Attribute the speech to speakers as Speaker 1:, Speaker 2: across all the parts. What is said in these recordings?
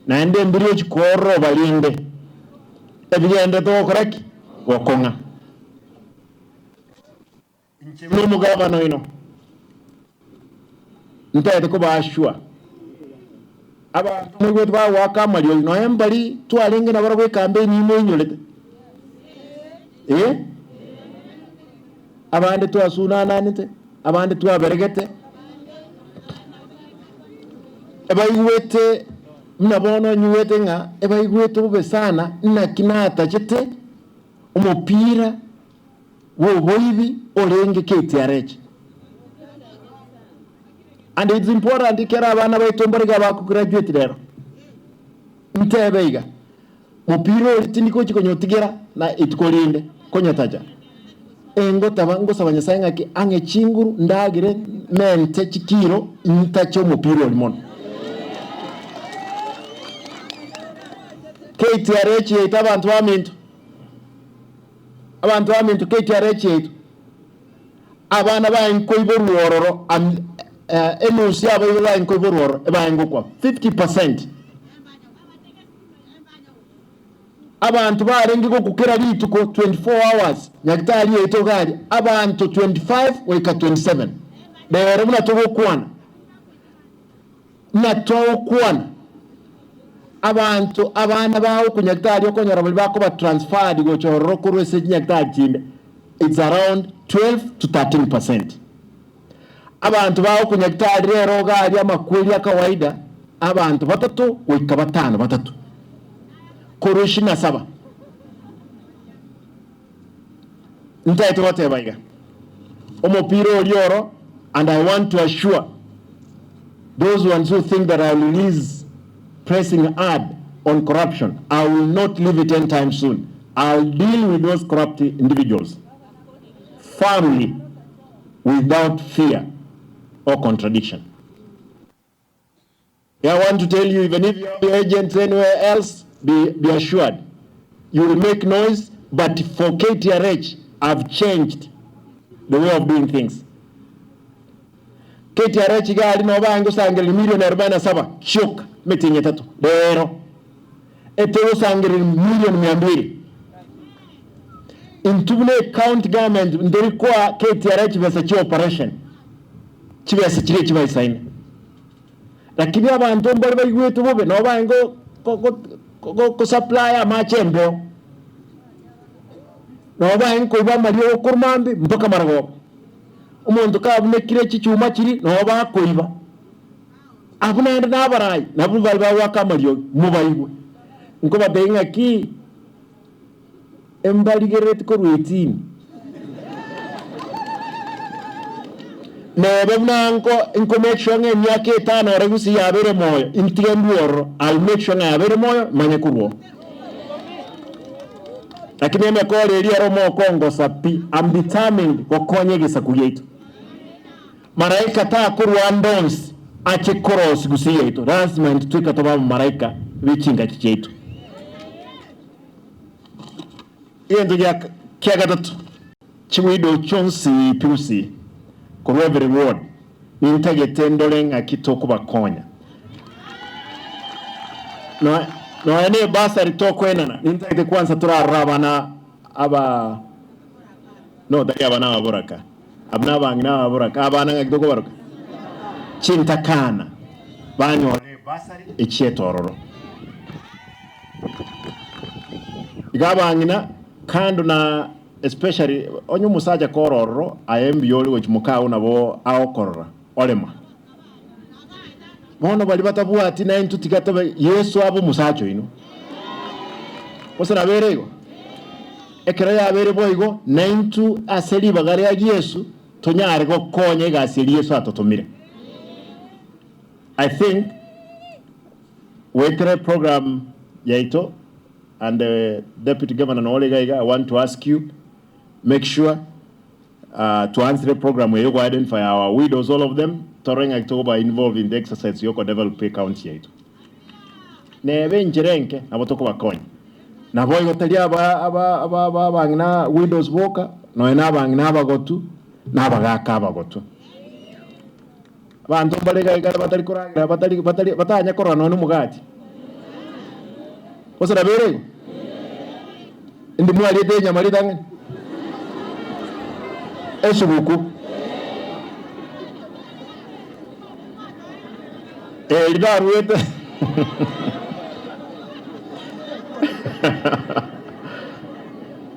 Speaker 1: Naende mbiri ochia koororoba rinde, ebigenderete gokora ki? Gokong'a. Inche buna omogabana oino, ntagete kobaashua abanto moigwete bagoaka amariogi, nonya mbari twarenge nabarabwo ekampeni imoinyorete. Eh, abande twasunananete, abande twaberegete, ebaigwete buna bono nyigwete ng'a ebaigwete bobe sana, naki natachete omopira bw'oboibi orenge KTRH. And it's important ekero abana baito mbare iga bakograduate rero, ntebe iga, mopira oria tindi gochi konyotigera na ituko rinde konyotacha. Engotaba ngosaba Nyasaye ng'aki ang'e chinguru ndagere mente chikiro ntache omopira oria mono. KTRH yaito abanto baminto. Abanto baminto kekiara echiaito, abana baye nkoiborwa ororo, enusu y'abaibori baye nkoiborwa ororo, ebaye ngokwa 50%. Abanto barenge gokwa kera rituko 24 hours, nyagetari yaito iga aria, abanto 25 goika 27. Rero buna togokwana. Ng'a togokwana, abanto abana bao konyagitari okonyora baria bakoba transferred gocha ororo korwa ase chinyagitari chinde, it's around 12 to 13 percent. Abanto bao konyagitari rero iga aria amakweri a kawaida, abanto batato goika batano batato, korwa ishirini na saba. Ntagete goteba iga, omopira oria oro and I want to assure those ones who think that I will release pressing hard on corruption, I will not leave it anytime soon. I'll deal with those corrupt individuals firmly without fear or contradiction. I want to tell you even if you have your agents anywhere else be, be assured you will make noise but for KTRH I've changed the way of doing things. KTRH iga aria nabo baange gosangereria million arobaini na saba chioka emetienyi etato rero etogosangereria million mia mbili intwe buna ecounty government ntori koa KTRH chibesa chia operation chibesa chiria chibaisaine. Lakini abanto mbare baigwete bobe, nabo barenge gosupply amache embeo, nabo barenge koiba amariogo korwa mambia mpaka marogoba. Omonto kabunekire chichuma chiria, nabo bakoiba. Abwo naende nabarai, nabwo baria bagoaka amariogi, mobaigwe. Nkobatebia ng'aki? Embarigerereti korwa etini. Nebe buna nko nko make sure ng'a emiaka etano ore gusii yabeire moyo, intige ndue ororo, I'll make sure ng'a yabeire moyo, manye korwa oo. Lakini emekora eria ere omokongosa pi, I'm determined gokonya egesaku giaito. Maraika takorwa ande onsi ache korosia gusii yaito, lazima intwe tweka tobe abamaraika be chingaki chiaito. Egento gia kia gatato, chiwidow chionsi pi gusii korwa every ward, nintagete ndore ng'aki tokobakonya. Nonya nonya ne ebursary tokoenana, nintagete kwansa torarore abana aba no tari abana ababoraka, abwo nabang'ina ababoraka, abana ng'aki tokobaroka? Chintakana banyore ebursary echiete ororo. Iga abang'ina kando na especially onye omosacha kore ororo aye mbuya ore gochia mokao nabo agokorora orema. Bono baria batabwati naintwe tiga tobe Yeso abe omosacha oino. Gose nabo ere igo? Ekero yabeire boigo naintwe ase ribaga ria Yeso tonyare gokonya egasi eria Yeso atotomire. I think Goetera eprogram yaito and the deputy governor nore iga iga I want to ask you make sure twansire eprogram eye go identify our widows all of them torore ng'aki tokoba involve in the exercise yoko develop ecounty yaito. Nebe enchera enke nabo tokobakonya. Naboigo tari aba aba aba aba abang'ina widows boka nonya na abang'ina abagotu na abagaka abagotu. Abanto mbare iga iga batari koragera batari batari batanya korora nonya nomogati. Gose nabo ere igo? Indi mwariete enyama ritang'ani? Esuguku. Eri naruete.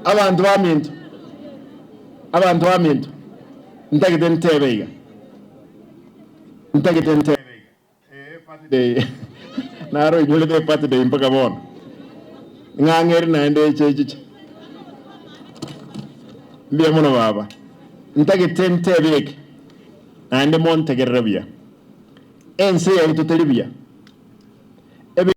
Speaker 1: Abanto baminto, abanto baminto, ntagete ntebe iga, ntagete ntebe iga. Ee birthday naro inyorete ebirthday mpaka bono ng'ang'ere naende eche echiche mbuya mono baba ntagete ntebe eke naende montegerere buya ense yaito teri buya.